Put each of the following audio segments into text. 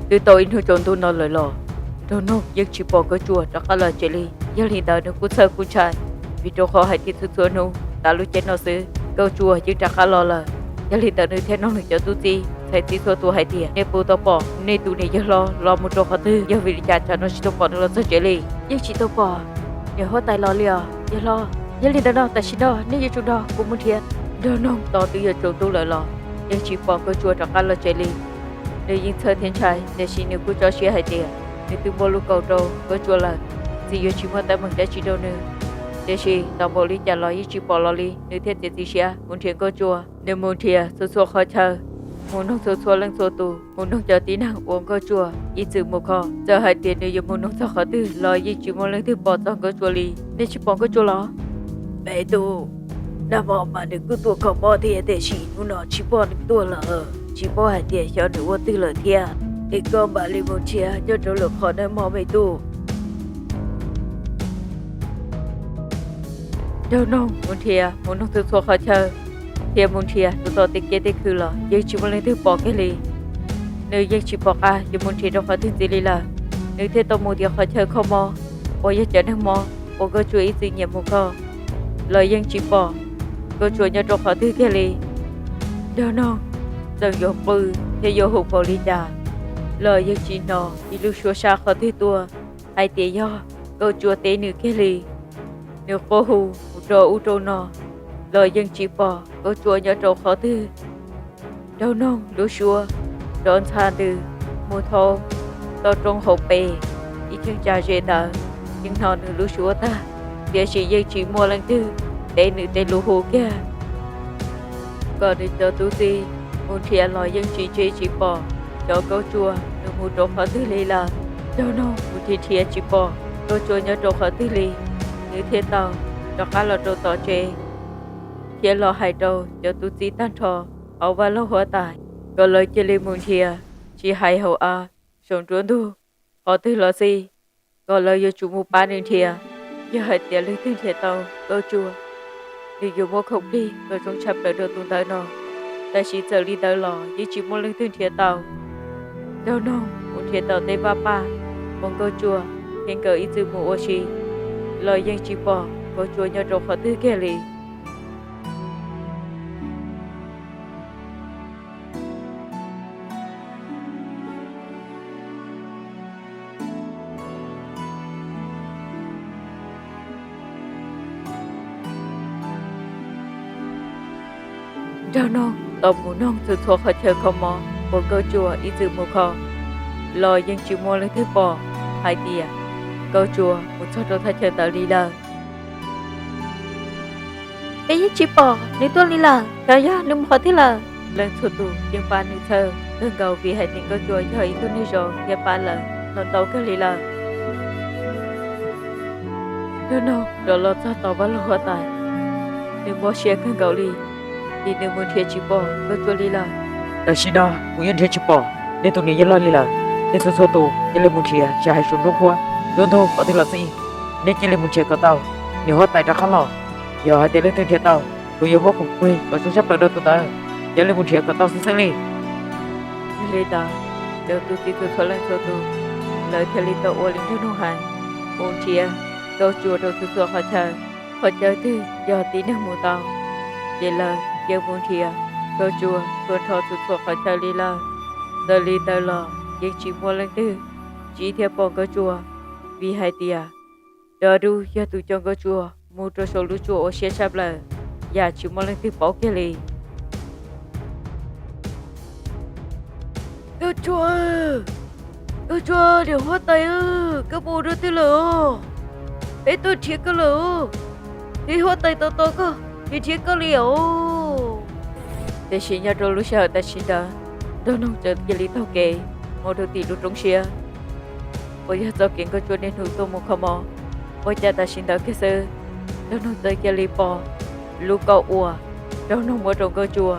Twb tau ib hnub tsaus ntuj no lawm los Nraug Noog yeej tsis pom Nkauj Tsua rov qab los tsev li. Yog li ntawd nws kuj txhawj kuj ntshai, vim rau qhov hais tias txhua txhua hnub tas lub caij no xwb Nkauj Tsua yeej rov qab los lawm. Yog li ntawd nws thiaj nug nws cov tub txib ntxhais txiv txhua tus hais tias nej puas tau pom nej tus niam yawg hlob los mus rau qhov twg, yog vim li cas tsam no tsis tau pom nws los txog tsev li. Yeej tsis tau pom niam huab tais los li os yawg hlob. Yog li ntawd no tam sim no nej yuav tsum nrog kuv mus nrhiav. Nraug Noog tos twb yuav tsaus ntuj lawm los yeej tsis pom Nkauj Tsua rov qab los tsev li. Nws yeej txhawj thiab ntshai, tiam sis nws kuj tso siab hais tias nws twb muaj lub kaus rau Nkauj Tsua lawm, txim yuav tsis muaj teeb meem dab tsi rau nws. Tiam sis tos npaum li cas los yeej tsis pom los li, nws thiaj txiav txim siab mus nrhiav Nkauj Tsua. Nws mus nrhiav txhua txhua qhov chaw, mus noog txhua txhua leej txhua tus, mus noog cov tib neeg uas Nkauj Tsua ib txwm mus kho. Txawm hais tias nws yuav mus noog txog qhov twg los yeej tsis muaj leej twg pom txog Nkauj Tsua li. Nej tsis pom Nkauj Tsua los? Me tub, nag hmo mas nws kuj tuaj kho mob thiab tiam sis hnub no tsis pom nws tuaj lawm, tsis paub hais tias xyov nws ua twg lawm thiab. Es koj mam li mus nrhiav nyob rau lwm qhov nawb mog me tub. Nraug Noog mus nrhiav mus noog txhua txhua qhov chaw, thiab mus nrhiav rau tom tej kiab tej khw los yeej tsis muaj leej twg pom kiag li. Nws yeej tsis pom qab yuav mus nrhiav rau qhov twg ntxiv li lawm. Nws thiaj tau mus nrhiav qhov chaw kho mob uas yog cov neeg mob uas Nkauj Tsua ib txwm nyiam mus kho los yeej tsis pom Nkauj Tsua nyob rau qhov twg kiag li. Nraug Noog txawm yuav qw thiab yuav hu npaum li cas los yeej tsis hnov ib lub suab sab qhov twg tuaj hais tias yog Nkauj Tsua teb nws kiag li. Nws quaj hu mus rau ub rau no los yeej tsis pom Nkauj Tsua nyob rau qhov twg. Nraug Noog lub suab rov ntxhab ntws mus thoob toj roob hauv pes ib cheeb tsam ze ntawd, yeej hnov nws lub suab tag, tiam sis yeej tsis muaj leej twg teb nws tej lus hu kiag. Kom nws cov tub txib mus nrhiav los yeej tsis ntsib tsis pom cov Nkauj Tsua nws mus rau qhov twg li lawm. Nraug Noog mus nrhiav nrhiav tsis pom Nkauj Tsua nyob rau qhov twg li, nws thiaj tau rov qab los rau tom tsev thiab los hais rau cov tub txib tag nrho hauv vaj loog huab tais kom lawv cia li mus nrhiav, tsis hais hauv av, saum nruab ntug, qhov twg los xij, kom lawv yuav tsum mus pab nws nrhiav. Yog hais tias leej twg nrhiav tau Nkauj Tsua, nws yuav muab khoom plig kom zoo tshaj plaws rau tus ntawd no. Tab sis txawm li ntawd los yeej tsis muaj leej twg nrhiav tau. Nraug Noog mus nrhiav tom tej vaj paj uas Nkauj Tsua thiab nkawd ib txwm mus ua si los yeej tsis pom Nkauj Tsua nyob rau qhov twg kiag li. Nraug Noog tau mus noog txhua txhua qhov chaw kho mob uas Nkauj Tsua ib txwm mus kho los yeej tsis muaj leej twg pom hais tias Nkauj Tsua mus txog rau thaj chaw ntawd li lawm. Peb yeej tsis pom nws tuaj li lawm, xyov yog nws mus qhov twg lawm. Leej txhua tus yeej pab nws txhawj kawg nkaus vim hais tias Nkauj Tsua yog ib tug neeg zoo thiab pab lawv ntau ntau kawg li lawm. Nraug Noog rov los txog tom vaj loog huab tais, nws mob siab kawg nkaus li, vim nws mus nrhiav tsis pom Nkauj Tsua li lawm. Tam sim no kuv yeej nrhiav tsis pom nej tus niam yawg hlob li lawm. Nej txhua txhua tus cia li mus nrhiav tsis hais saum nruab nqhuab, nruab ntug qhov twg los xij, nej cia li mus nrhiav kom tau. Niam huab tais rov qab los, yog hais tias leej twg nrhiav tau, kuv yuav muab khoom plig kom zoo tshaj plaws rau tus ntawd. Cia li mus nrhiav kom tau xwb xwb li. Yog li ntawd, cov tub txib txhua txhua leej txhua tus, lawv thiaj li tau ua li Nraug Noog hais, mus nrhiav Nkauj Tsua rau txhua txhua qhov chaw. Qhov chaw twg yog tib neeg mus tau, ces lawv yeej mus nrhiav Nkauj Tsua txhua nrho txhua txhua qhov chaw li lawm. Txawm li ntawd los yeej tsis muaj leej twg ntsib thiab pom Nkauj Tsua, vim hais tias cov dub yog tus coj Nkauj Tsua mus rau saum lub tsua uas siab tshaj plaws, yam tsis muaj leej twg paub kiag li. Nkauj Tsua, Nkauj Tsua, niam huab tais, koj mus rau twg lawm os? Peb tuaj nrhiav koj lawm, niam huab tais tos tos koj, nrhiav nrhiav koj li os. Tiam sis nyob rau lub sij hawm tam sim ntawd, Nraug Noog txawm cia li taug kev mus rau tim lub roob siab uas yog txoj kev Nkauj Tsua niaj hnub tuaj mus kho mob. Ua cas tam sim ntawd kiag xwb, Nraug Noog txawm cia li pom lub kauj uas Nraug Noog muab rau Nkauj Tsua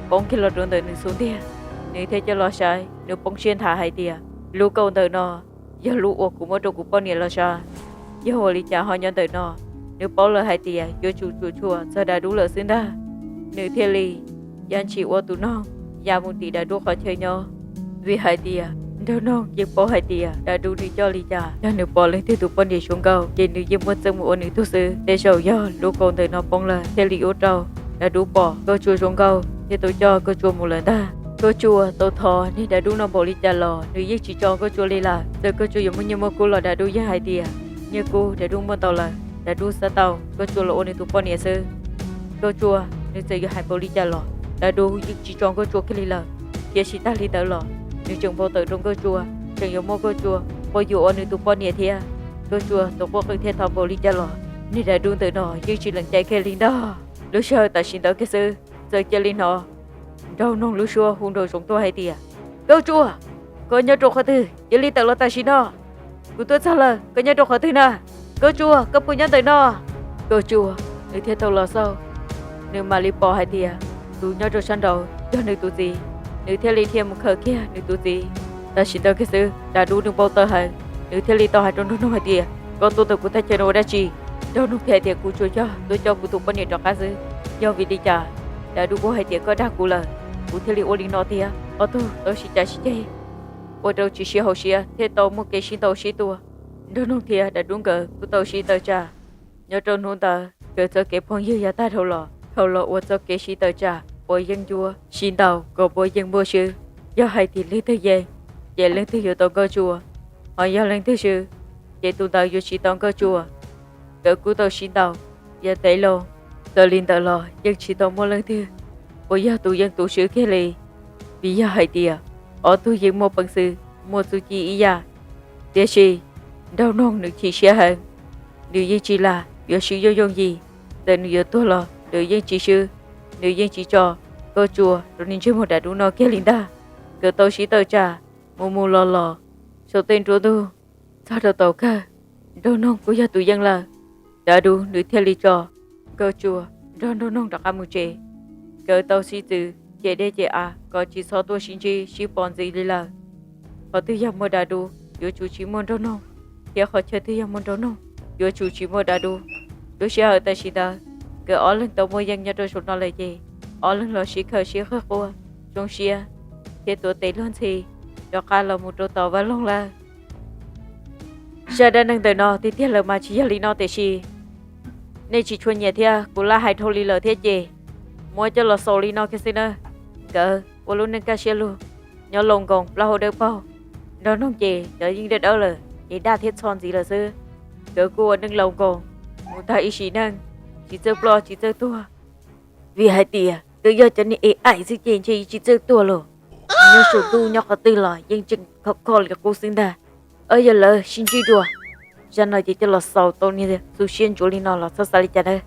poob kiag los rau ntawm nws xub ntiag. Nws thiaj coj los saib, nws poob siab nthav hais tias, lub kauj ntawm no yog lub uas kuv muab rau kuv poj niam los sav. Yog ua li cas ho nyob ntawm no? Nws paub lawm hais tias yuav tsum tsuam tshuam txog dav dub lawm xwb ntag. Nws thiaj li ya ntshis ua tus noog ya mus tim dav dub qhov chaw nyob, vim hais tias Nraug Noog yeej paub hais tias Dav Dub nws coj li cas, yog nws pom leej twg tus poj niam zoo nkauj ces nws yeej muaj txeeb mus ua nws tug xwb. Tej zaum yog lub kaus ntawm no poob lawm thiaj li ua rau Dav Dub pom Nkauj Tsua zoo nkauj thiaj tau coj Nkauj Tsua mus lawm ntag. Nkauj Tsua tau thov niag Dav Dub no npaum li cas los nws yeej tsis tso Nkauj Tsua li lawm. Txawm Nkauj Tsua yuav muaj nyiaj muaj kub los Dav Dub yeej hais tias nyiaj kub Dav Dub muaj ntau lawm, Dav Dub xav tau Nkauj Tsua los ua nws tus poj niam xwb. Nkauj Tsua nws txawm yuav hais npaum li cas los Dav Dub yeej tsis tso Nkauj Tsua kiag li lawm. Tiam sis tag li ntawd los nws tseem npau taws rau Nkauj Tsua, tseem yuav muab Nkauj Tsua quas yuam ua nws tus poj niam thiab. Nkauj Tsua tus quaj qw thiab thov npaum li cas los niag Dav Dub ntawm no yeej tsis lees cai kiag li ntag. Lub sij hawm tam sim ntawd kiag xwb, txawm cia li hnov Nraug Noog lub suab hu nraum zoov tuaj hais tias, Nkauj Tsua, koj nyob rau qhov twg? Cia li tawm los tam sim no. Kuv tuaj txog lawm, koj nyob rau qhov twg na? Nkauj Tsua, koj puas nyob ntawm no? Nkauj Tsua nws thiaj tau los xauj, nws mam li pom hais tias tus nyob rau sab nraud yog nws tus txiv. Nws thiaj li dhia mus khawm kiag nws tus txiv. Tam sim ntawd kiag xwb Dav Dub nws npau taws heev, nws thiaj li tau hais rau Nraug Noog hais tias, Koj tuaj ntawm kuv thaj chaw no ua dab tsi? Nraug Noog thiaj hais tias, Kuv tsuas yog tuaj coj kuv tus poj niam rov qab xwb. Yog vim li cas Dav Dub kuj hais tias koj dag kuv lawm, kuv thiaj li ua li no thiab? Ob tug tau sib cav sib ceg, ua rau tsis sib haum siab thiaj tau muaj kev sib ntaus sib tua. Nraug Noog thiab Dav Dub nkawd kuj tau sib tawm tsam. Nyob rau hnub ntawd nkawd txoj kev phooj ywg yav tag dhau los, dhau los ua txoj kev sib tawm tsam puav yeej ncuab sib ntaus kom puav yeej npuaj swb. Yog hais tias leej twg yeej, ces leej twg yuav tau Nkauj Tsua, ho yog leej twg swb, ces tus ntawd yuav tsis tau Nkauj Tsua. Nkawd kuj tau sib ntaus yav ntev loo, txawm li ntawd los yeej tsis tau muaj leej twg uas yog tus yeej tus swb kiag li. Vim yog hais tias ob tug yeej muaj peev xwm, muaj txuj ci ib yam. Tiam sis Nraug Noog nws chim siab heev, nws yeej tsis lam yuav swb yooj yooj yim. Txawm nws yuav tuag los nws yeej tsis swb, nws yeej tsis tso Nkauj Tsua rau niag ntsej muag Dav Dub no kiag li ntag. Nkawd tau sib tawm tsam mus mus los los saum tej nruab ntug, txog rau taus kawg, Nraug Noog kuj yog tus yeej lawm. Dav Dub nws thiaj li tso Nkauj Tsua nrog Nraug Noog rov qab mus tsev. Nkawd tau sib txwv cem dej cem av kom tsis txhob tuaj sib ntsib sib pom ntxiv li lawm. Qhov twg yog muaj Dav Dub yuav tsum tsis muaj Nraug Noog, thiab qhov chaw twg yog muaj Nraug Noog yuav tsum tsis muaj Dav Dub. Lub sij hawm tam sim ntawd nkawd ob leeg tau muaj yeej nyob rau saum no lawm ces ob leeg los sib khawm sib qawg quaj, zoo siab thiab tuav tes luag ntxhi rov qab los mus rau tom vaj loog lawm. Zaj dab neeg ntawm no tiag tiag lawm mas tsis yog li no tiam sis nej tsis tshua nyiam thiab kuv laj hais dhau li lawm thiab ces muab coj los xaus li no kiag xwb na. Nkawd ua lub neej kaj siab lug nyob laus nkoos plaub hau dawb paug. Nraug Noog ces cov yeej dawb dawb lawm ces daj thiab txho ntxiv lawm xwb. Nkawd kuj ua neej laus nkoos mus tag ib sim neej, tsis txawj ploj tsis txawj tuag. Vim hais tias nkawd yog cov niag e aim xwb ces ntshe tsis txawj tuag los, nyob saum ntuj nyob qhov twg los yeej tseem khov kho li qub xwb ntag. Yog lawv sib ntsib dua, zaj no ces coj los xaus tau niag tu siab ntsuav li no los txhob xav li cas nawb.